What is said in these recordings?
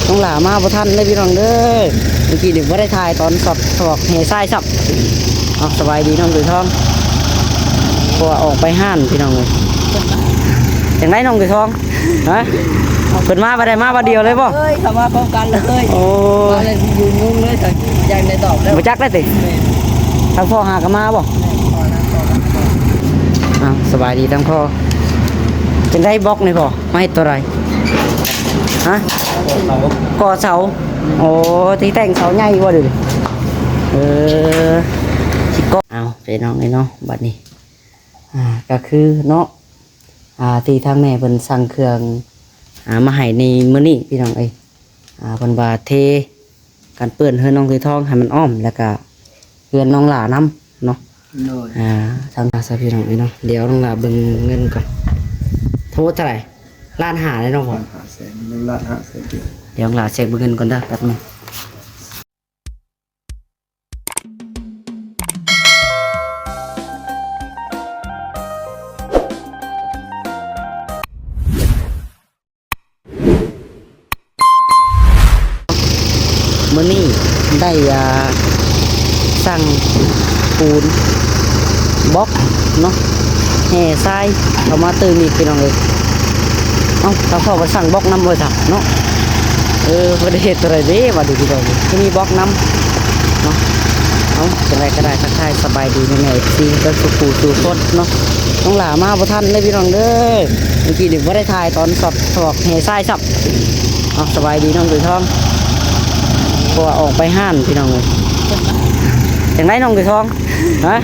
ນ້ອງຫຼ້າມາບໍ່ທັນເດ້ພີ່ນ້ອງເດີ. ເມື່ອກີ້ນີ້ບໍ່ໄດ້ຖ່າຍຕອນສອດສອກແຫ່ຊາຍຊ້ຳ. ເອົາ ສະບາຍດີນ້ອງໂດຍທອງ ເພາະວ່າອອກໄປຮ້ານພີ່ນ້ອງເອີຍ. ຈັ່ງໃດນ້ອງໂດຍທອງ? ຮະ? ເພິ່ນມາບໍ່ໄດ້ມາບາດດຽວເລີຍບໍ່? ເອີຍ ເຂົ້າມາພ້ອມກັນເລີຍ. ໂອ້ຍ ມາເລີຍ ຢືນງົງເລີຍ ຈັກໄດ້ຕອບແລ້ວ ບໍ່ຈັກໄດ້ຕິ. ແມ່ນ ທາງພໍ່ຫາກໍມາບໍ່? ແມ່ນ ພໍ່ນະ ພໍ່ນະ. ອ້າວ ສະບາຍດີທາງພໍ່. ຈັ່ງໃດບລັອກນີ້ພໍ່? ມາເຮັດຕົວໃດ? ຮະ? ກໍ່ເສົາ. ໂອ້ ທີ່ແຕ່ງເສົາໃຫຍ່ບໍ່ເດ? ເອີ ຊິກໍ່. ເອົາ ພີ່ນ້ອງເອີຍເນາະ ບັດນີ້ ອ່າ ກໍຄືເນາະ ອ່າ ທີ່ທາງແມ່ເພິ່ນສັ່ງເຄື່ອງ ອ່າ ມາໃຫ້ໃນມື້ນີ້ພີ່ນ້ອງເອີຍ. ອ່າ ເພິ່ນວ່າເທ ກັນເປື້ອນເຮືອນນ້ອງໂດຍທອງໃຫ້ມັນອ້ອມ ແລ້ວກະເຮືອນນ້ອງຫຼ້ານຳເນາະ. ໂດຍ ອ່າ ທາງ ອ່າ ຊະພີ່ນ້ອງເອີຍເນາະ. ດຽວນ້ອງຫຼ້າເບິ່ງເງິນກ່ອນ. ໂທເທົ່າໃດ? ລ້ານຫ້າເດ້ນ້ອງ. ລ້ານຫ້າແສນ. ໜຶ່ງລ້ານຫ້າແສນກີບ. ດຽວນ້ອງຫຼ້າເຊັກເບິ່ງເງິນກ່ອນເດີ ແປັບໜຶ່ງ. ມື້ນີ້ໄດ້ ອ່າ ສັ່ງປູນບລັອກເນາະ ແຮ່ຊາຍເຂົ້າມາຕື່ມອີກພີ່ນ້ອງເອີຍ. ເອົ້າ ທາງພໍ່ເພິ່ນສັ່ງບລັອກນຳບໍ່ຊະເນາະ. ເອີ ບໍ່ໄດ້ເຮັດເທົ່າໃດເດ້ ວ່າດີພີ່ນ້ອງເອີຍ ຄືມີບລັອກນຳເນາະ. ເອົ້າ ຈັ່ງໃດກໍໄດ້ ທັກທາຍສະບາຍດີແມ່ໆ ເອັຟຊີ ເບິດສູ່ຜູ້ສູ່ຄົນເນາະ. ນ້ອງຫຼ້າມາບໍ່ທັນເລີຍພີ່ນ້ອງເດີ. ເມື່ອກີ້ນີ້ບໍ່ໄດ້ຖ່າຍຕອນສອດສອກແຫ່ຊາຍຊ້ຳ. ເອົາ ສະບາຍດີນ້ອງໂດຍທອງ ເພາະວ່າອອກໄປຮ້ານພີ່ນ້ອງເອີຍ. ຈັ່ງໃດນ້ອງໂດຍທອງ? ຮະ?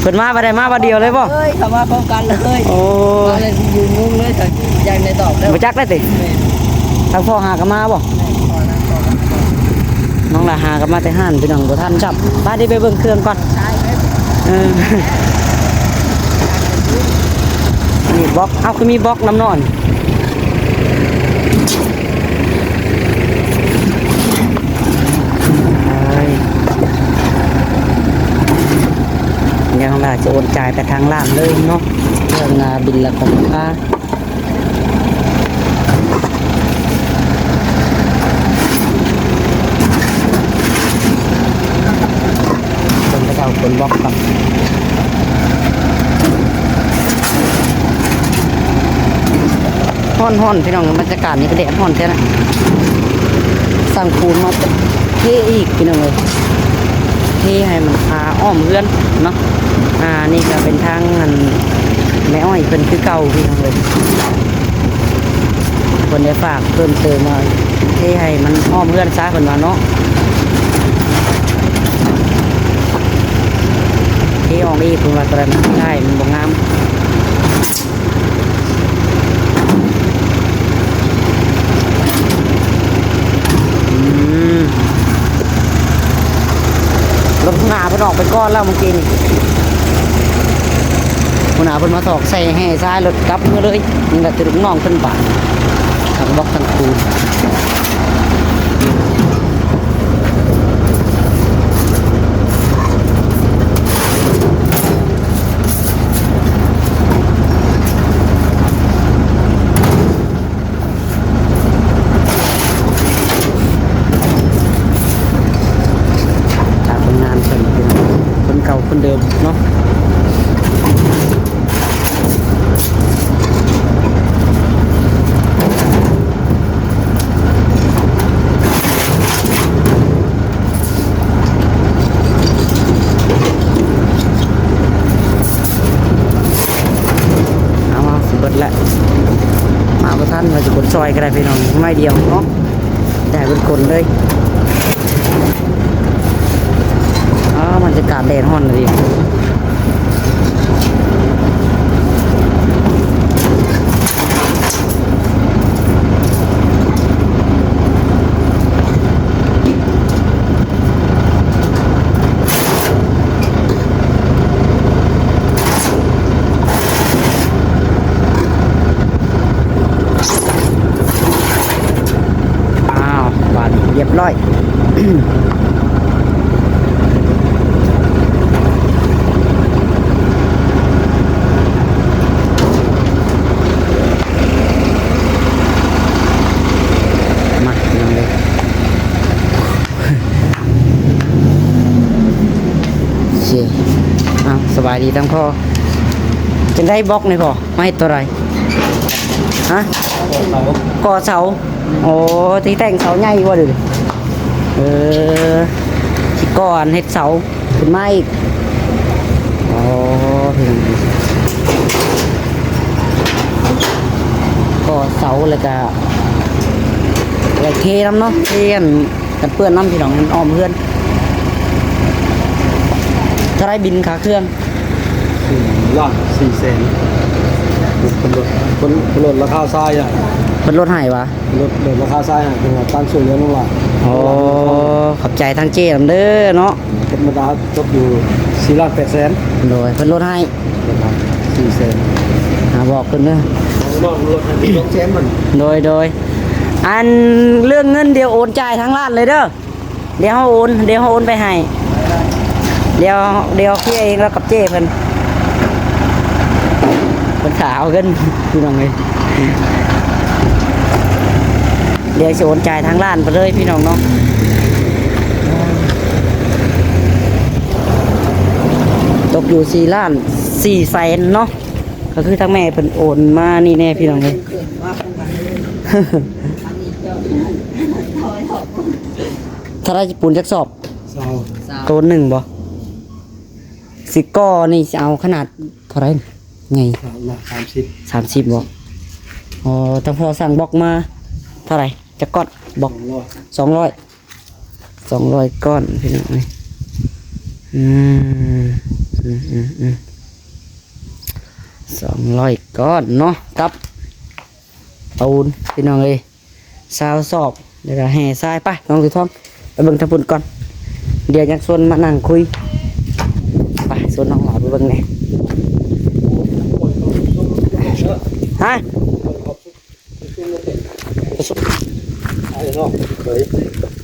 ເພິ່ນມາບໍ່ໄດ້ມາບາດດຽວເລີຍບໍ່? ເອີຍ ເຂົ້າມາພ້ອມກັນເລີຍ. ໂອ້ຍ ມາເລີຍ ຢືນງົງເລີຍ ຈັກໄດ້ຕອບແລ້ວ ບໍ່ຈັກໄດ້ຕິ. ແມ່ນ ທາງພໍ່ຫາກໍມາບໍ່? ແມ່ນ ພໍ່ນະ ພໍ່ນະ. ນ້ອງຫຼ້າຫາກໍມາແຕ່ຮ້ານພີ່ນ້ອງ ບໍ່ທັນຊ້ຳ. ໄປ ໄດ້ໄປເບິ່ງເຄື່ອງກ່ອນ. ເອີ ອັນນີ້ບລັອກ. ເອົ້າ ຄືມີບລັອກນຳເນາະ. ດຽວນ້ອງຫຼ້າຈະໂອນຈ່າຍໄປທາງຮ້ານເລີຍເນາະ ເລື່ອງ ອ່າ ບິນ ແລ້ວກໍລາຄາ. ເພິ່ນກະເຈົ້າຂົນບລັອກກັບ ຮ້ອນໆ ພີ່ນ້ອງ ບັນຍາກາດນີ້ກໍແດດຮ້ອນແທ້ນະ. ສັ່ງປູນມາເທອີກພີ່ນ້ອງເອີຍ ເທໃຫ້ມັນຄາອ້ອມເຮືອນເນາະ. ອ່າ ນີ້ກໍເປັນທາງ ອັນ ແມ່ອ້ອຍເພິ່ນຄືເກົ່າພີ່ນ້ອງເອີຍ. ເພິ່ນໄດ້ຝາກເພີ່ມເຕີມວ່າ ເທໃຫ້ມັນອ້ອມເຮືອນຊະ ເພິ່ນວ່າເນາະ. ເທອອກອີກ ເພິ່ນວ່າຕອນນັ້ນໄດ້ ມັນບໍ່ງາມ. ອືມ ລົດຫົວໜ້າເພິ່ນອອກໄປກ່ອນແລ້ວມື້ກີ້ນີ້. ຫົວໜ້າເພິ່ນມາຖອກໃສ່ແຮ່ຊາຍ ລົດກັບເມືອເລີຍ. ຍັງແຕ່ລູກນ້ອງເພິ່ນບາດ ທັງບລັອກທັງປູນ. ຖ້າຄົນງານເພິ່ນ ຄົນເກົ່າຄົນເດີມເນາະ. ເອົາ ເອົາ ຊິເບິດແລ້ວ ມາບໍ່ທັນ ວ່າຊິຂົນຊ່ອຍກໍໄດ້ພີ່ນ້ອງ ໄມ້ດຽວເນາະ ໄດ້ເບິດຄົນເລີຍ. ອ້າວ ບັນຍາກາດແດດຮ້ອນອີ່ຫຼີ. ອ້າວ ບາດນີ້ຮຽບຮ້ອຍ. ມາ ພີ່ນ້ອງເອີຍ ດີຕາມຂໍ້. ຈັ່ງໃດບລັອກນີ້ພໍ່ ມາເຮັດໂຕໃດ? ຮະ? ກໍ່ເສົາ. ໂອ້ ຊິແຕ່ງເສົາໃຫຍ່ບໍ່ເດ? ເອີ ຊິກໍ່ອັນເຮັດເສົາຂຶ້ນມາອີກ. ອໍ ກໍ່ເສົາ ແລ້ວກະ ແລ້ວເທນຳເນາະ ເທອັນ ກັນເປື້ອນນຳ ພີ່ນ້ອງ ໃຫ້ມັນອ້ອມເຮືອນ. ເທົ່າໃດບິນຄ່າເຄື່ອງ? ສີ່ລ້ານສີ່ແສນ. ເພິ່ນລົດ ເພິ່ນ ເພິ່ນລົດລາຄາຊາຍໃຫ້. ເພິ່ນລົດໃຫ້ຫວາ? ລົດ ລົດລາຄາຊາຍໃຫ້ ເພິ່ນວ່າຕາມຊ່ວຍເຫຼືອນ້ອງຫຼ້າ. ອໍ ຂອບໃຈທາງເຈ້ນຳເດີເນາະ. ທຳມະດາຕົກຢູ່ສີ່ລ້ານແປດແສນ. ໂດຍ ເພິ່ນລົດໃຫ້ສີ່ແສນ. ຫາບອກເພິ່ນເດີ. ນ້ອງລົດໃຫ້ສອງແສນມັນ. ໂດຍ ໂດຍ. ອັນເລື່ອງເງິນ ດຽວໂອນຈ່າຍທາງຮ້ານເລີຍເດີ. ດຽວເຮົາໂອນ ດຽວເຮົາໂອນໄປໃຫ້. ດຽວ ດຽວເຄຍເອງແລ້ວກັບເຈ້ເພິ່ນ. ເພິ່ນຖ້າເອົາເງິນ ພີ່ນ້ອງເອີຍ. ດຽວຊິໂອນຈ່າຍທາງຮ້ານໄປເລີຍ ພີ່ນ້ອງເນາະ. ຕົກຢູ່ສີ່ລ້ານສີ່ແສນເນາະ. ກໍຄືທາງແມ່ເພິ່ນໂອນມານີ້ແນ່ ພີ່ນ້ອງເອີຍ. ເທົ່າໃດ ປູນຈັກສອບ? ຊາວ. ໂຕໜຶ່ງບໍ່? ຊິກໍ່ ນີ້ຊິເອົາຂະໜາດເທົ່າໃດ? ໃຫຍ່ ສາມສິບ ສາມສິບບໍ່? ອໍ ທາງພໍ່ສັ່ງບລັອກມາເທົ່າໃດ? ຈັກກ້ອນ? ບລັອກ ສອງຮ້ອຍ ສອງຮ້ອຍ ສອງຮ້ອຍກ້ອນ ພີ່ນ້ອງເອີຍ. ອືມ ອືມ ອືມ ອືມ ສອງຮ້ອຍກ້ອນເນາະ ກັບປູນ ພີ່ນ້ອງເອີຍ. ຊາວສອບ ແລ້ວກໍແຫ່ຊາຍ. ໄປ ນ້ອງສຸທອງ ໄປເບິ່ງທາງພຸ້ນກ່ອນ. ດຽວຍັງຊວນມານັ່ງຄຸຍ. ໄປ ຊວນນ້ອງຫຼ້າໄປເບິ່ງແດ່. ຮະ? ປະຊຸມ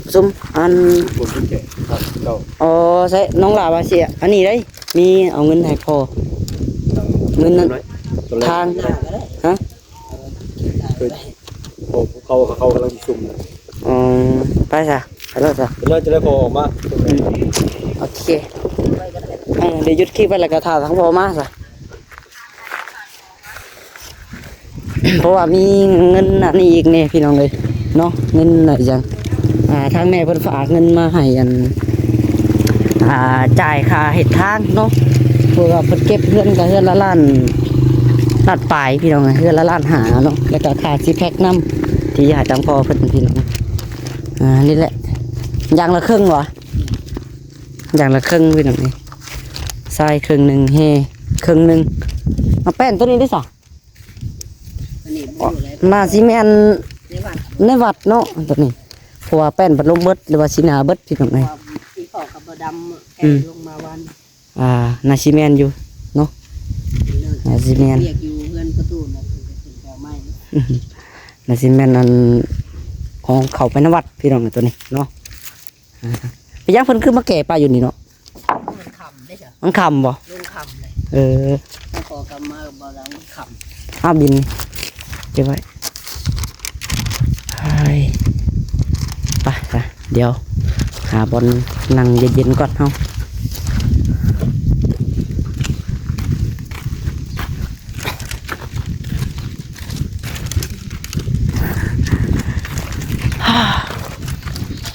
ປະຊຸມ ອັນ ອໍ ໃຊ່ ນ້ອງຫຼ້າວ່າຊິ ອັນນີ້ໄດ໋ ມີເອົາເງິນໃຫ້ພໍ່ ເງິນນັ້ນ ທາງ ຮະ? ເຂົາ ເຂົາ ເຂົາກຳລັງຊິຊຸມ. ອໍ ໄປຊະ ໄປໂລດຊະ ເລີຍຈະໄດ້ພໍອອກມາ. ໂອເຄ ເອີ ດຽວຢຸດຄລິບໄວ້ ແລ້ວກໍຖ້າທາງພໍ່ມາຊະ. ເພາະວ່າມີເງິນອັນນີ້ອີກແນ່ ພີ່ນ້ອງເອີຍເນາະ. ເງິນອັນຫຍັງ ອ່າ ທາງແມ່ເພິ່ນຝາກເງິນມາໃຫ້ ອັນ ອ່າ ຈ່າຍຄ່າເຮັດທາງເນາະ. ເພາະວ່າເພິ່ນເກັບເຮືອນກໍເຮືອນລະລ້ານ ລ້ານປາຍ ພີ່ນ້ອງເອີຍ ເຮືອນລະລ້ານຫ້າເນາະ. ແລ້ວກໍຄ່າຊິແພັກນຳ ທີ່ຍາຍທາງພໍ່ເພິ່ນ ພີ່ນ້ອງ. ອ່າ ນີ້ແຫຼະ ຢ່າງລະເຄິ່ງຫວາ? ຢ່າງລະເຄິ່ງ ພີ່ນ້ອງເອີຍ. ຊາຍເຄິ່ງໜຶ່ງ ແຮ່ເຄິ່ງໜຶ່ງ. ເອົາແປ້ນໂຕນີ້ໄດ້ຊະ? ອັນນີ້ບໍ່ຮູ້ແຫຼະ ໜ້າຊິແມ່ນໃນວັດ ໃນວັດເນາະ ໂຕນີ້. ເພາະວ່າແປ້ນພັດລົມເບິດ ຫຼືວ່າຊິໜ້າເບິດ ພີ່ນ້ອງເອີຍ. ວ່າທີ່ເຂົາກໍບໍ່ດຳ ອືມ ແກ້ລົງມາວັນ ອ່າ ໜ້າຊິແມ່ນຢູ່ເນາະ. ໜ້າຊິແມ່ນ ວຽກຢູ່ເຮືອນປະຕູນະ ເພິ່ນກໍຂຶ້ນໄປເອົາໃໝ່. ໜ້າຊິແມ່ນອັນ ຂອງເຂົ້າໄປໃນວັດ ພີ່ນ້ອງ ໂຕນີ້ເນາະ. ອ່າ ເປັນຫຍັງເພິ່ນຄືມາແກ່ປາຢູ່ນີ້ເນາະ? ມັນຄ່ຳເດ້ ມັນຄ່ຳບໍ່? ລົງຄ່ຳເລີຍ. ເອີ ພໍກັບມາບໍ່ໄດ້ ມັນຄ່ຳ. ອ້າວ ບິນເກັບໄວ້. ໄປ ໄປ ດຽວຫາບ່ອນນັ່ງເຢັນໆກ່ອນເຮົາ.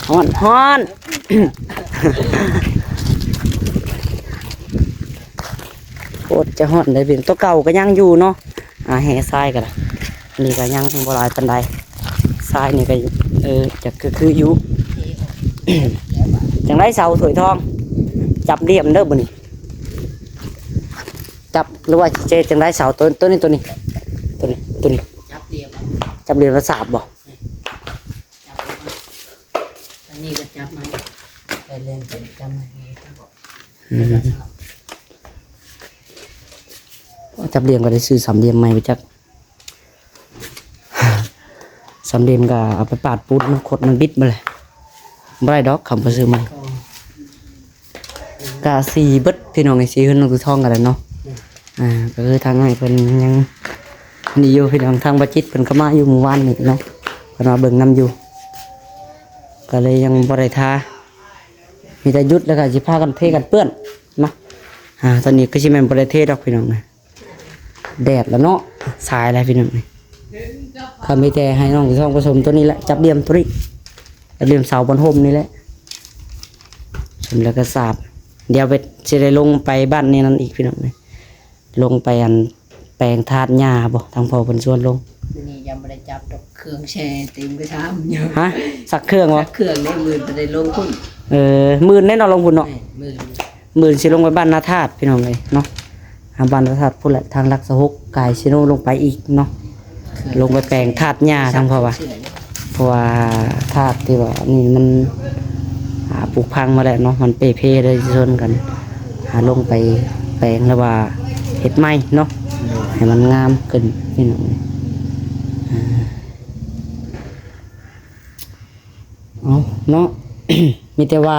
ຮ້ອນ ຮ້ອນ ໂຄດຈະຮ້ອນໄດ໋ພີ່. ໂຕເກົ່າກໍຍັງຢູ່ເນາະ ອ່າ ແຮ່ຊາຍກໍໄດ້. ອັນນີ້ກໍຍັງບໍ່ຫຼາຍປານໃດ ຊາຍນີ້ກໍ ເອີ ຈະຄືໆຢູ່. ຈັ່ງໃດເສົາຖ້ວຍທອງ ຈັບຫຼ່ຽມເດີບາດນີ້. ຈັບ ຫຼືວ່າຊິເຮັດຈັ່ງໃດເສົາ ໂຕ ໂຕນີ້ ໂຕນີ້ ໂຕນີ້ ໂຕນີ້ ຈັບຫຼ່ຽມ ຈັບຫຼ່ຽມລະສາບບໍ່? ຈັບ ອັນນີ້ກໍຈັບມາ ແຕ່ເລື່ອງຈັບມາ ອືມ ຈັບຫຼ່ຽມກໍໄດ້ຊື້ສາມຫຼ່ຽມໃໝ່ໄປຈັກ. ສາມຫຼ່ຽມກໍເອົາໄປປາດປູນ ມັນຄົດມັນບິດມາແຫຼະ ບໍ່ໄດ້ດອກ ຄຳວ່າຊື້ໃໝ່. ກະສີເບິດພີ່ນ້ອງເອີຍ ສີເຮືອນນ້ອງຕູທອງກໍໄດ້ເນາະ. ອືມ ອ່າ ກໍຄືທາງອ້າຍເພິ່ນຍັງນີ້ຢູ່ພີ່ນ້ອງ. ທາງບາຈິດເພິ່ນກໍມາຢູ່ມື້ວານນີ້ເນາະ ເພິ່ນມາເບິ່ງນຳຢູ່ ກໍເລີຍຍັງບໍ່ໄດ້ທາ. ມີແຕ່ຢຸດແລ້ວກໍຊິພາກັນເທກັນເປື້ອນມາ. ອ່າ ຕອນນີ້ຄືຊິແມ່ນບໍ່ໄດ້ເທດອກພີ່ນ້ອງເອີຍ ແດດລະເນາະ ສາຍແລ້ວພີ່ນ້ອງເອີຍ. ກໍມີແຕ່ໃຫ້ນ້ອງທອງປະສົມຕົວນີ້ແຫຼະ ຈັບຫຼ່ຽມຕົວນີ້ ຈັບຫຼ່ຽມເສົາບ່ອນຮົ່ມນີ້ແຫຼະ ສົມແລ້ວກໍສາບ. ດຽວເພິ່ນຊິໄດ້ລົງໄປບ້ານນີ້ນັ້ນອີກພີ່ນ້ອງເອີຍ ລົງໄປອັນ ແປງທາດຫຍ້າບໍ ທາງພໍ່ເພິ່ນຊວນລົງ. ມື້ນີ້ຍັງບໍ່ໄດ້ຈັບດອກ ເຄື່ອງແຊ່ເຕັມກະຊາມຢູ່. ຮະ? ຊັກເຄື່ອງບໍ? ຊັກເຄື່ອງເດ້ ມື້ອື່ນໄປໄດ້ລົງພຸ້ນ. ເອີ ມື້ອື່ນແນ່ນອນລົງພຸ້ນເນາະ. ແມ່ນ ມື້ອື່ນ ມື້ອື່ນຊິລົງໄປບ້ານນາທາດພີ່ນ້ອງເອີຍເນາະ. ຫາບ້ານນາທາດພຸ້ນແຫຼະ ທາງຫຼັກຊາວຫົກ ກາຍຊິໂນລົງໄປອີກເນາະ. ເຄື່ອງ ລົງໄປແປງທາດຫຍ້າທາງພໍ່ວ່າ ເຄື່ອງ ເພາະວ່າທາດທີ່ວ່ານີ້ມັນ ອ່າ ຜຸພັງມາແລ້ວເນາະ ມັນເປ່ເພເລີຍ ຊິຊົນກັນ ຫາລົງໄປແປງ ຫຼືວ່າເຮັດໃໝ່ເນາະ ໂດຍ ໃຫ້ມັນງາມຂຶ້ນພີ່ນ້ອງ. ອ່າ ເອົາເນາະ ມີແຕ່ວ່າ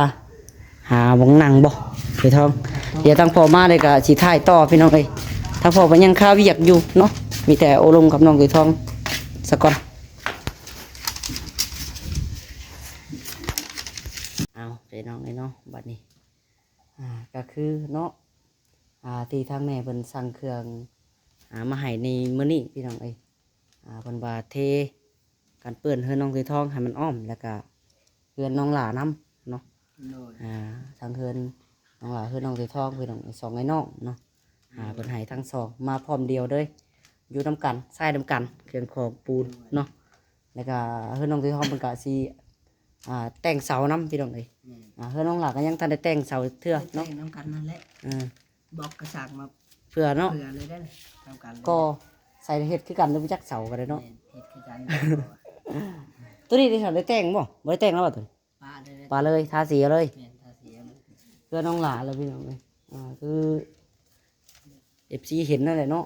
ຫາບ່ອນນັ່ງບໍ ໄອ້ທອງ? ດຽວທາງພໍ່ມາເລີຍກະຊິຖ່າຍຕໍ່ພີ່ນ້ອງເອີຍ. ທາງພໍ່ເພິ່ນຍັງຄາວຽກຢູ່ເນາະ ມີແຕ່ໂອ້ລົມກັບນ້ອງໄກ່ທອງສາກ່ອນ. ເອົາ ພີ່ນ້ອງເອີຍເນາະ ບັດນີ້ ອ່າ ກະຄືເນາະ ອ່າ ທີ່ທາງແມ່ເພິ່ນສັ່ງເຄື່ອງ ອ່າ ມາໃຫ້ໃນມື້ນີ້ພີ່ນ້ອງເອີຍ. ອ່າ ເພິ່ນວ່າເທ ກັນເປື້ອນເຮືອນນ້ອງໄກ່ທອງໃຫ້ມັນອ້ອມ ແລ້ວກະເຮືອນນ້ອງຫຼ້ານຳເນາະ. ໂດຍ ອ່າ ທັງເຮືອນນ້ອງຫຼ້າ ເຮືອນນ້ອງໄກ່ທອງ ພີ່ນ້ອງ ສອງອ້າຍນ້ອງເນາະ. ອ່າ ໂດຍ ເພິ່ນໃຫ້ທັງສອງມາພ້ອມດຽວເລີຍ ຢູ່ນຳກັນ ໃຊ້ນຳກັນ ເຄື່ອງຂອງປູນເນາະ. ໂດຍ ແລ້ວກະເຮືອນນ້ອງໄກ່ທອງເພິ່ນກະຊິ ອ່າ ແຕ່ງເສົານຳ ພີ່ນ້ອງເອີຍ. ແມ່ນ ອ່າ ເຮືອນນ້ອງຫຼ້າກະຍັງທັນໄດ້ແຕ່ງເສົາເທື່ອເນາະ ແຕ່ງນຳກັນນັ້ນແຫຼະ. ເອີ ບອກກະສ້າງມາເພື່ອເນາະ ເພື່ອເລີຍເດ້ ນຳກັນເລີຍ. ກໍໃສ່ເຮັດຄືກັນເລີຍ ບໍ່ຈັກເສົາກໍໄດ້ເນາະ. ແມ່ນ ເຮັດຄືກັນ. ຕົວນີ້ໄດ້ ໄດ້ແຕ່ງບໍ່? ບໍ່ໄດ້ແຕ່ງແລ້ວບໍ່ຕົວນີ້? ປະເລີຍ ປະເລີຍ ທາສີເອົາເລີຍ. ແມ່ນ ທາສີເອົາເລີຍ. ເພື່ອນ້ອງຫຼ້າແລ້ວພີ່ນ້ອງເອີຍ. ອ່າ ຄື ເອັຟຊີ ເຫັນນັ້ນແຫຼະເນາະ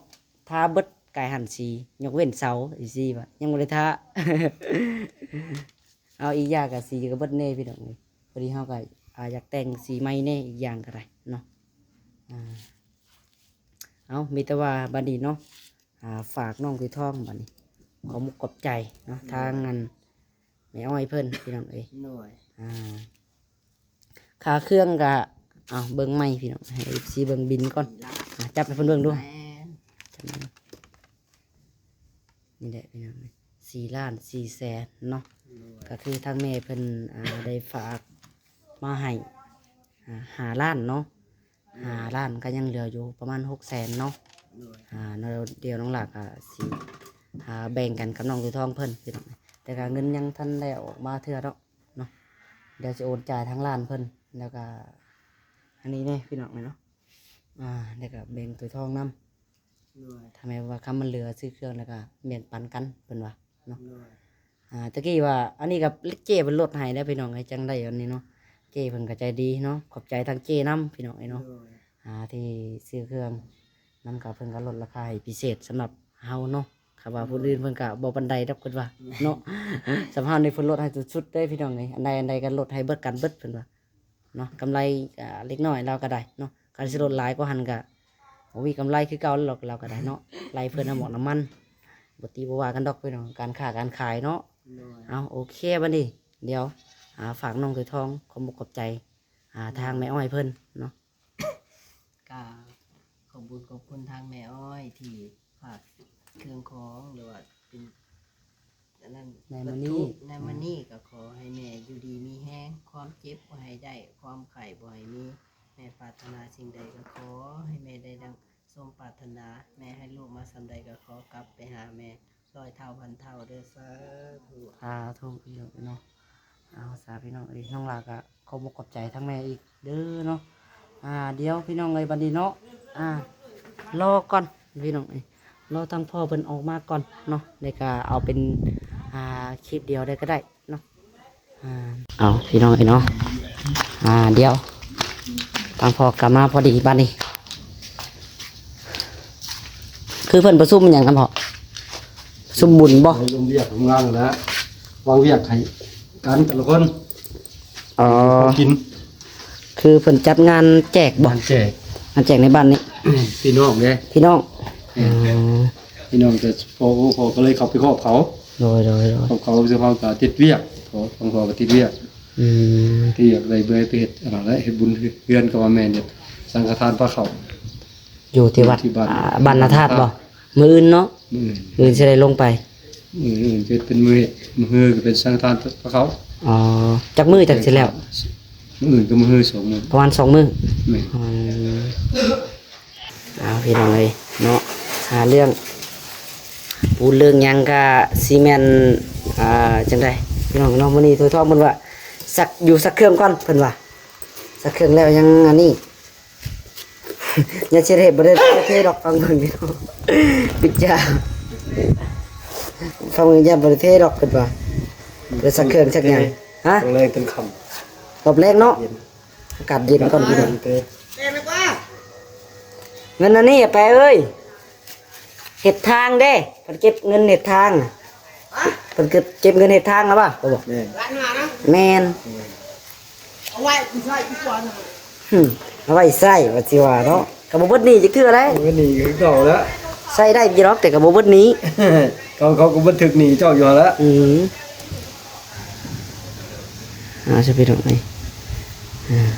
ທາເບິດກາຍຫັ້ນສີ ຍົກເວັ້ນເສົາ ເອັຟຊີ ວ່າຍັງບໍ່ໄດ້ທາ. ເອົາ ອີກຢ່າງກະສີກະເບິດແນ່ພີ່ນ້ອງເອີຍ. ພໍດີເຮົາກະ ອ່າ ຢາກແຕ່ງສີໃໝ່ແນ່ ອີກຢ່າງກະໄດ້ເນາະ. ອ່າ ເອົາ ມີແຕ່ວ່າບັດນີ້ເນາະ ອ່າ ຝາກນ້ອງໄກ່ທອງບັດນີ້ ຂອບມຸກຂອບໃຈເນາະ ໂດຍ ທາງອັນແມ່ອ້ອຍເພິ່ນ ພີ່ນ້ອງເອີຍ. ໂດຍ ອ່າ ຄ່າເຄື່ອງກະ ເອົາ ເບິ່ງໃໝ່ພີ່ນ້ອງ ໃຫ້ເອັຟຊີເບິ່ງບິນກ່ອນ. ອ່າ ຈັບໃຫ້ເພິ່ນເບິ່ງດູ. ແມ່ນ ຈັບ ນີ້ແຫຼະພີ່ນ້ອງ ສີ່ລ້ານສີ່ແສນເນາະ. ໂດຍ ກະຄືທາງແມ່ເພິ່ນ ອ່າ ໄດ້ຝາກມາໃຫ້ ອ່າ ຫ້າລ້ານເນາະ. ຫ້າລ້ານ ກະຍັງເຫຼືອຢູ່ປະມານຫົກແສນເນາະ. ໂດຍ ອ່າ ແລ້ວດຽວນ້ອງຫຼ້າກະຊິ ອ່າ ແບ່ງກັນກັບນ້ອງໄກ່ທອງເພິ່ນ ພີ່ນ້ອງ. ແຕ່ກະເງິນຍັງທັນໄດ້ອອກມາເທື່ອດອກເນາະ ດຽວຊິໂອນຈ່າຍທາງຮ້ານເພິ່ນ ແລ້ວກະອັນນີ້ແນ່ ພີ່ນ້ອງເອີຍເນາະ. ອ່າ ແລ້ວກະແບ່ງໄກ່ທອງນຳ. ໂດຍ ຖ້າແມ່ນວ່າຄຳມັນເຫຼືອຊື້ເຄື່ອງແລ້ວກະແບ່ງປັນກັນ ເພິ່ນວ່າເນາະ. ໂດຍ ອ່າ ຕະກີ້ວ່າ ອັນນີ້ກໍເຈ້ເພິ່ນລົດໃຫ້ແລ້ວພີ່ນ້ອງເອີຍ ຈັ່ງໄດ້ອັນນີ້ເນາະ. ເຈ້ເພິ່ນກໍໃຈດີເນາະ ຂອບໃຈທາງເຈ້ນຳພີ່ນ້ອງເອີຍເນາະ. ໂດຍ ອ່າ ທີ່ຊື້ເຄື່ອງນຳ ກໍເພິ່ນກໍລົດລາຄາໃຫ້ພິເສດສຳລັບເຮົາເນາະ. ຄັນວ່າ ໂດຍ ຜູ້ອື່ນເພິ່ນກໍບໍ່ປານໃດດອກ ເພິ່ນວ່າເນາະ. ສຳເຮົານີ້ເພິ່ນລົດໃຫ້ສຸດໆເດ້ພີ່ນ້ອງເອີຍ ອັນໃດອັນໃດກໍລົດໃຫ້ເບິດກັນເບິດ ເພິ່ນວ່າເນາະ. ກຳໄລ ອ່າ ເລັກນ້ອຍລາວກໍໄດ້ເນາະ ຄັນຊິລົດຫຼາຍກວ່າຫັ້ນກໍບໍ່ມີກຳໄລຄືເກົ່າແລ້ວ ລາວກໍໄດ້ເນາະ. ໄລ່ເພິ່ນເອົາໝອກນ້ຳມັນ ບໍ່ຕີບໍ່ວ່າກັນດອກພີ່ນ້ອງ ການຄ້າການຂາຍເນາະ. ໂດຍ ເອົາ ໂອເຄ ບັດນີ້ດຽວ ອ່າ ຝາກນ້ອງໄກ່ທອງ ຂອບອົກຂອບໃຈ ອ່າ ໂດຍ ທາງແມ່ອ້ອຍເພິ່ນເນາະ. ກະຂອບບຸນຂອບຄຸນທາງແມ່ອ້ອຍທີ່ຝາກເຄື່ອງຂອງ ຫຼືວ່າເປັນອັນນັ້ນ ໃນມື້ນີ້ ວັດຖຸໃນມື້ນີ້ ອ່າ ກະຂໍໃຫ້ແມ່ຢູ່ດີມີແຮງ ຄວາມເຈັບບໍ່ໃຫ້ໄດ້ ຄວາມໄຂ້ບໍ່ໃຫ້ມີ. ແມ່ປາດຖະໜາສິ່ງໃດກໍຂໍໃຫ້ແມ່ໄດ້ດັ່ງ ສົມປາດຖະໜາ ແມ່ໃຫ້ລູກມາສ່ຳໃດກໍຂໍກັບໄປຫາແມ່ຮ້ອຍເທົ່າພັນເທົ່າເດີ້ ສາທຸ ສາທຸ ພີ່ນ້ອງເອີຍເນາະ. ເອົາສາພີ່ນ້ອງເອີຍ ນ້ອງຫຼ້າກໍຂອບອົກຂອບໃຈທາງແມ່ອີກເດີ້ເນາະ. ອ່າ ດຽວພີ່ນ້ອງເອີຍ ບັດນີ້ເນາະ ອ່າ ລໍກ່ອນພີ່ນ້ອງເອີຍ ລໍທາງພໍ່ເພິ່ນອອກມາກ່ອນເນາະ ແລ້ວກໍເອົາເປັນ ອ່າ ຄລິບດຽວເລີຍກໍໄດ້ເນາະ. ອ່າ ເອົາ ພີ່ນ້ອງເອີຍເນາະ ອ່າ ດຽວທາງພໍ່ກັບມາພໍດີບັດນີ້ ຄືເພິ່ນປະຊຸມຫຍັງນຳພໍ່? ປະຊຸມບຸນບໍ່? ລວມວຽກລວມງານຫັ້ນແຫຼະ ວາງວຽກໃຫ້ກັນແຕ່ລະຄົນ. ອໍ ຂອງກິນ ຄືເພິ່ນຈັດງານແຈກບໍ່? ງານແຈກ ງານແຈກໃນບ້ານນີ້ ພີ່ນ້ອງເດ້ ພີ່ນ້ອງ. ແມ່ນ ອໍ ພີ່ນ້ອງ ແຕ່ພໍ່ ພໍ່ກໍເລີຍເຂົ້າໄປຮອບເຂົາ. ໂດຍ ໂດຍ ໂດຍ ຮອບເຂົາ ເຊິ່ງເຮົາກໍຕິດວຽກ ພໍ່ ທາງພໍ່ກໍຕິດວຽກ. ອືມ ຕິດວຽກ ໄດ້ເມື່ອຍໄປເຮັດອັນນັ້ນແຫຼະ ເຮັດບຸນເຮືອນກັບວ່າແມ່ນເຮັດ ສັງຄະທານພາເຂົ້າ ຢູ່ທີ່ວັດ ຢູ່ທີ່ບ້ານ ອ່າ ບ້ານນາທາດບໍ່? ມື້ອື່ນເນາະ ມື້ອື່ນ ມື້ອື່ນຊິໄດ້ລົງໄປ ມື້ອື່ນຈະເປັນມື້ເຮັດ ມື້ຮືກໍເປັນສັງຄະທານພາເຂົ້າ. ອໍ ຈັກມື້ຈັ່ງຊິແລ້ວ? ມື້ອື່ນກັບມື້ຮືສອງມື້ ປະມານສອງມື້. ແມ່ນ. ອືມ ເອົາ ພີ່ນ້ອງເອີຍເນາະ ຫາເລື່ອງປູນເລື່ອງຫຍັງກະຊິແມ່ນ ອ່າ ຈັ່ງໃດພີ່ນ້ອງເນາະ. ມື້ນີ້ຖ້ວຍທອງເພິ່ນວ່າ ຊັກຢູ່ ຊັກເຄື່ອງກ່ອນ ເພິ່ນວ່າ ຊັກເຄື່ອງແລ້ວຍັງອັນນີ້ ຍັງຊິເຮັດບໍ່ໄດ້ເທດອກ ຟັງເບິ່ງພີ່ນ້ອງ ປິດຢາ ຟັງເບິ່ງ ຢ້ານບໍ່ໄດ້ເທດອກ ເພິ່ນວ່າ ເພິ່ນຊັກເຄື່ອງຊັກຫຍັງ. ຮະ? ຕອນແລງ ຕອນຄ່ຳ ຮອບແລງເນາະ ເຢັນ ອາກາດເຢັນກ່ອນພີ່ນ້ອງ. ເງິນອັນນີ້ ແປເອີຍ ເຮັດທາງເດ້ ເພິ່ນເກັບເງິນເຮັດທາງ ເພິ່ນເກັບ ເກັບເງິນເຮັດທາງແລ້ວບໍ່? ແມ່ນ ແມ່ນ ເອົາໄວ້ໃຊ້ດີກວ່າ ຫຶ ເອົາໄວ້ໃຊ້ວ່າຊິວ່າເນາະ ກໍບໍ່ເບິດໜີ້ຈັກເທື່ອແລ້ວ. ເບິດໜີ້ຄືເກົ່າແລ້ວ ໃຊ້ໄດ້ຢູ່ດອກ ແຕ່ກໍບໍ່ເບິດໜີ້ ເຂົາ ເຂົາກໍບໍ່ຖືກໜີ້ເຈົ້າຢູ່ຫັ້ນແຫຼະ. ອືມ ອ່າ ຊະພີ່ນ້ອງເອີຍ ອ່າ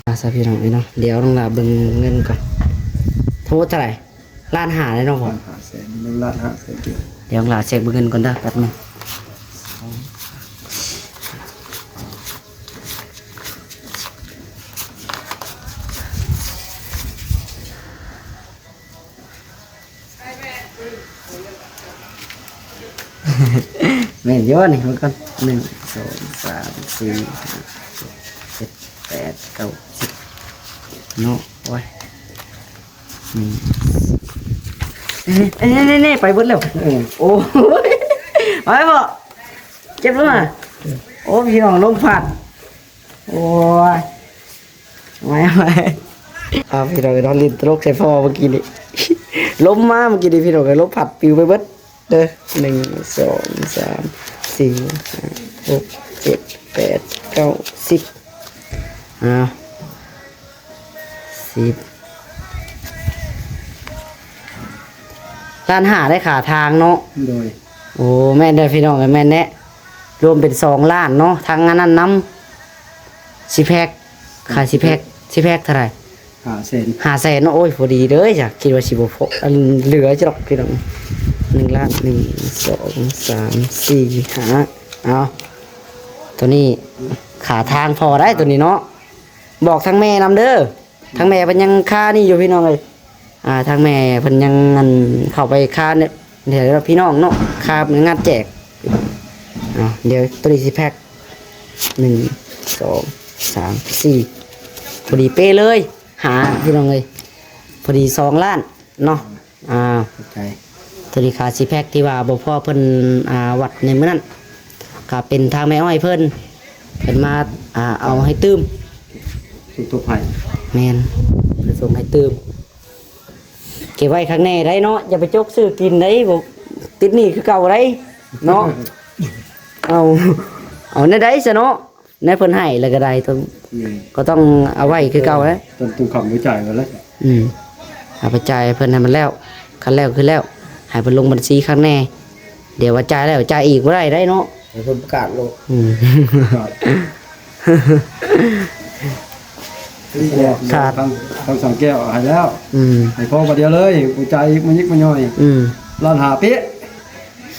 ອ່າ ຊະພີ່ນ້ອງເອີຍເນາະ ດຽວນ້ອງຫຼ້າເບິ່ງເງິນກ່ອນ ທັງໝົດເທົ່າໃດ? ລ້ານຫ້າແລ້ວເນາະພໍ່ ລ້ານຫ້າແສນ ໜຶ່ງລ້ານຫ້າແສນກີບ. ດຽວນ້ອງຫຼ້າເຊັກເບິ່ງເງິນກ່ອນເດີ ແປັບໜຶ່ງ. ແມ່ນຢູ່ນີ້ ເບິ່ງກ່ອນ ໜຶ່ງ ສອງ ສາມ ສີ່ ຫ້າ ຫົກ ເຈັດ ແປດ ເກົ້າ ສິບ ເນາະ ໂອ້ຍ ໜຶ່ງ ເອີ ເອີ ນີ້ໆ ໄປເບິດແລ້ວ ເອີ ໂອ້ຍ ໄປບໍ່ ເຈັບແລ້ວນະ ໂອ້ ພີ່ນ້ອງ ລົມພັດ ໂອ້ຍ ໄວ້ ໄວ້ ເອົາ ພີ່ນ້ອງ ນອນຫຼິ້ນຕະຫຼົກໃສ່ພໍ່ເມື່ອກີ້ນີ້ ລົມມາເມື່ອກີ້ນີ້ ພີ່ນ້ອງເອີຍ ລົມພັດປິວໄປເບິດເດີ ໜຶ່ງ ສອງ ສາມ ສີ່ ຫ້າ ຫົກ ເຈັດ ແປດ ເກົ້າ ສິບ ອ້າວ ສິບ ລ້ານຫ້າໄດ້ຄ່າທາງເນາະ ໂດຍ ໂອ້ ແມ່ນເດີພີ່ນ້ອງເອີຍ ແມ່ນແທ້ ລວມເປັນສອງລ້ານເນາະ ທັງອັນນັ້ນນຳ ຊິແພັກ ຄ່າຊິແພັກ ຊິແພັກເທົ່າໃດ? ຫ້າແສນ ຫ້າແສນເນາະ ໂອ້ຍ ພໍດີເດີ ຢາກຄິດວ່າຊິບໍ່ພໍ ອັນເຫຼືອຈະດອກພີ່ນ້ອງ ໜຶ່ງລ້ານ ໜຶ່ງ ສອງ ສາມ ສີ່ ຫ້າ ເອົາ ໂຕນີ້ຄ່າທາງພໍໄດ້ໂຕນີ້ເນາະ ບອກທາງແມ່ນຳເດີ ທາງແມ່ເພິ່ນຍັງຄານີ້ຢູ່ພີ່ນ້ອງເອີຍ ອ່າ ທາງແມ່ເພິ່ນຍັງ ອັນ ເຂົ້າໄປຄາ ເອີ ພີ່ນ້ອງເນາະ ຄາງານແຈກ ອ່າ ດຽວໂຕນີ້ຊິແພັກ ໜຶ່ງ ສອງ ສາມ ສີ່ ພໍດີເປະເລີຍ ຫາ ພີ່ນ້ອງເອີຍ ພໍດີສອງລ້ານເນາະ ອ່າ ຂອບໃຈ ໂຕນີ້ຄ່າຊິແພັກທີ່ວ່າບໍ່ພໍເພິ່ນ ອ່າ ວັດໃນມື້ນັ້ນ ກໍເປັນທາງແມ່ອ້ອຍເພິ່ນ ເພິ່ນມາ ອ່າ ເອົາໃຫ້ຕື່ມ ສົ່ງທົບໃຫ້ ແມ່ນ ເພິ່ນສົ່ງໃຫ້ຕື່ມ ເກັບໄວ້ຄັກແນ່ໄດ໋ເນາະ ຢ່າໄປຈົກຊື້ກິນໄດ໋ ບໍ່ ຕິດໜີ້ຄືເກົ່າໄດ໋ເນາະ ເອົາ ເອົາແນວໃດຊະເນາະ ແນວເພິ່ນໃຫ້ແລ້ວກໍໄດ້ ຕ້ອງ ແມ່ນ ກໍຕ້ອງເອົາໄວ້ຄືເກົ່າແຫຼະ ຕ້ອງ ຕ້ອງຄ້ຳໄວ້ຈ່າຍກ່ອນແຫຼະ ອືມ ເອົາໄປຈ່າຍໃຫ້ເພິ່ນໃຫ້ມັນແລ້ວ ຄັນແລ້ວຄືແລ້ວ ໃຫ້ເພິ່ນລົງບັນຊີຄັກແນ່ ດຽວວ່າຈ່າຍແລ້ວຈ່າຍອີກບໍ່ໄດ້ໄດ໋ເນາະ ໃຫ້ເພິ່ນປະກາດໂລດ ອືມ ປະກາດ ທາງ ທາງສັງແກ້ວໃຫ້ແລ້ວ ອືມ ໃຫ້ພໍບາດດຽວເລີຍ ບໍ່ຈ່າຍອີກ ມາຍິກມາຍ່ອຍ ອືມ ລ້ານຫ້າເປະ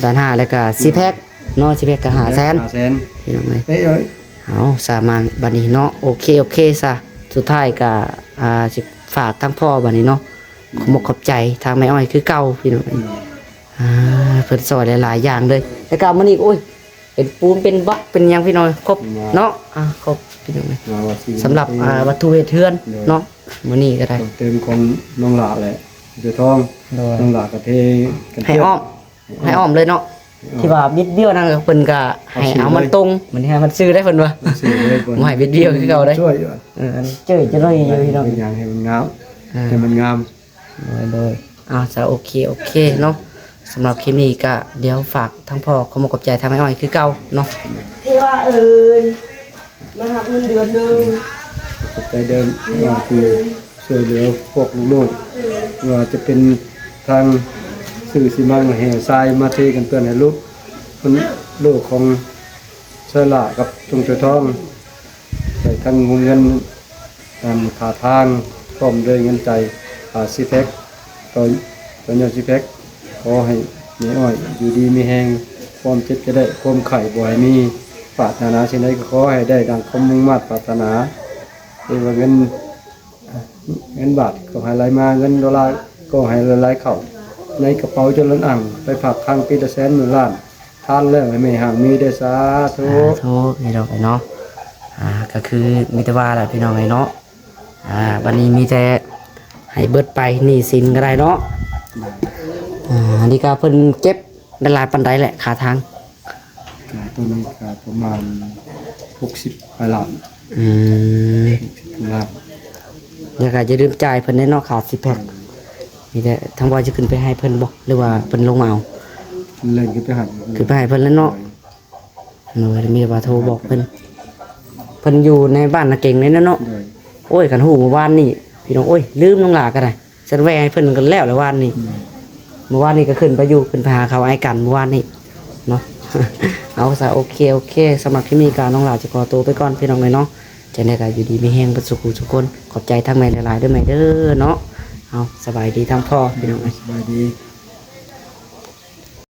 ລ້ານຫ້າ ແລ້ວກໍຊິແພັກເນາະ ຊິແພັກກໍຫ້າແສນ ຫ້າແສນ ພີ່ນ້ອງເອີຍ ເປະເລີຍ ເອົາ ສາມານບາດນີ້ເນາະ ໂອເຄ ໂອເຄຊະ ສຸດທ້າຍກໍ ອ່າ ຊິຝາກທາງພໍ່ບາດນີ້ເນາະ ຂອບອົກຂອບໃຈທາງແມ່ອ້ອຍຄືເກົ່າ ພີ່ນ້ອງເອີຍ ອ່າ ເພິ່ນຊ່ອຍຫຼາຍໆຢ່າງເລີຍ ແລ້ວກໍມື້ນີ້ ໂອ້ຍ ເປັນປູນເປັນບລັອກເປັນຫຍັງພີ່ນ້ອງ ຄົບເນາະ ອ່າ ຄົບພີ່ນ້ອງເອີຍ ສຳລັບ ອ່າ ວັດຖຸເຮັດເຮືອນເນາະ ມື້ນີ້ກໍໄດ້ ເຕີມຂອງນ້ອງຫຼ້າແຫຼະ ເສືອທອງ ນ້ອງຫຼ້າກໍເທ ໃຫ້ອ້ອມ ໃຫ້ອ້ອມເລີຍເນາະ ທີ່ວ່າບິດບ້ຽວນັ້ນ ເພິ່ນກໍໃຫ້ເອົາມັນຕົງ ມັນໃຫ້ມັນຊື່ໄດ້ເພິ່ນວ່າ ບໍ່ໃຫ້ບິດບ້ຽວຄືເກົ່າເດ້ ເອີ ອັນເຈີຈະໜ້ອຍຢູ່ພີ່ນ້ອງ ເປັນຫຍັງໃຫ້ມັນງາມ ໃຫ້ມັນງາມ ໂດຍ ໂດຍ ເອົາ ຊະ ໂອເຄ ໂອເຄເນາະ ສຳລັບຄລິບນີ້ກໍດຽວຝາກທາງພໍ່ ຂໍຂອບອົກຂອບໃຈທາງແມ່ອ້ອຍຄືເກົ່າເນາະ ທີ່ວ່າເອີ້ນມາຮັບເງິນເດືອນໜຶ່ງ ຂອບໃຈເດີ ທີ່ວ່າເອີ້ນ ຊ່ວຍເຫຼືອພວກລູກໆ ວ່າຈະເປັນທາງຊື້ຊີມັງແຮ່ຊາຍມາເທກັນເປື້ອນໃຫ້ລູກ ເພິ່ນ ລູກຂອງຊາຍຫຼ້າກັບຕົງເສືອທອງ ໃສ່ ທັງວງເງິນ ອັນຄ່າທາງ ພ້ອມດ້ວຍເງິນໃຈຄ່າຊີແພັກ ຕໍ່ ຕໍ່ຍອດຊີແພັກ. ຂໍໃຫ້ແມ່ອ້ອຍຢູ່ດີມີແຮງ, ຄວາມເຈັບຈະໄດ້ ຄວາມໄຂ້ບໍ່ໃຫ້ມີ, ປາດຖະໜາສິ່ງໃດກໍຂໍໃຫ້ໄດ້ດັ່ງຄວາມມຸ່ງມາດປາດຖະໜາ. ເອີ ວ່າເງິນ ເງິນບາດກໍໃຫ້ໄຫຼມາ, ເງິນໂດລາກໍໃຫ້ໄຫຼໆເຂົ້າໃນກະເປົາຈົນລົ້ນອ່າງ, ໄປຝາກຄັງປີລະແສນໝື່ນລ້ານ, ທານແລ້ວໃຫ້ແມ່ຮັ່ງມີເດີ້ ສາທຸ. ສາທຸ ພີ່ນ້ອງເອີຍເນາະ. ອ່າ ກໍຄືມີແຕ່ວ່າລະ ພີ່ນ້ອງເອີຍເນາະ. ອ່າ ບັດນີ້ມີແຕ່ໃຫ້ເບິດໄປ ໜີ້ສິນກໍໄດ້ເນາະ. ອ່າ ອັນນີ້ກໍເພິ່ນເກັບໄດ້ຫຼາຍປານໃດແຫຼະ ຄ່າທາງ? ອ່າ ຕົວນີ້ກໍປະມານຫົກສິບປາຍລ້ານ. ອືມ ຫົກສິບປາຍລ້ານ. ແລ້ວກໍຢ່າລືມຈ່າຍເພິ່ນແດ່ເນາະ ຄ່າຊີແພັກ. ມີແຕ່ທາງບ່າວຊິຂຶ້ນໄປໃຫ້ເພິ່ນບໍ່ ຫຼືວ່າເພິ່ນລົງມາເອົາ? ເລີຍຂຶ້ນໄປໃຫ້ ຂຶ້ນໄປໃຫ້ເພິ່ນແລ້ວເນາະ. ໂດຍ ໂດຍ ມີແຕ່ວ່າໂທບອກເພິ່ນ. ເພິ່ນຢູ່ໃນບ້ານນາເກັງນີ້ນະເນາະ. ໂດຍ ໂອ້ຍ ຄັນຮູ້ມື້ວານນີ້ ພີ່ນ້ອງເອີຍ ລືມນ້ອງຫຼ້າກໍໄດ້. ສັນແວ່ໃຫ້ເພິ່ນກໍແລ້ວແຫຼະວານນີ້. ອືມ ມື້ວານນີ້ກໍຂຶ້ນໄປຢູ່ ຂຶ້ນໄປຫາເຂົາອ້າຍກັນມື້ວານນີ້ເນາະ. ເອົາຊະ ໂອເຄ ໂອເຄ ສຳລັບຄລິບນີ້ກໍນ້ອງຫຼ້າຈະຂໍໂຕໄປກ່ອນ ພີ່ນ້ອງເອີຍເນາະ. ຈັ່ງໃດກໍຢູ່ດີມີແຮງເບິດສູ່ຜູ້ສູ່ຄົນ. ຂອບໃຈທາງແມ່ຫຼາຍໆເດີ້ແມ່ເດີ້ເນາະ. ເອົາ ສະບາຍດີທາງພໍ່ ພີ່ນ້ອງເອີຍ ສະບາຍດີ.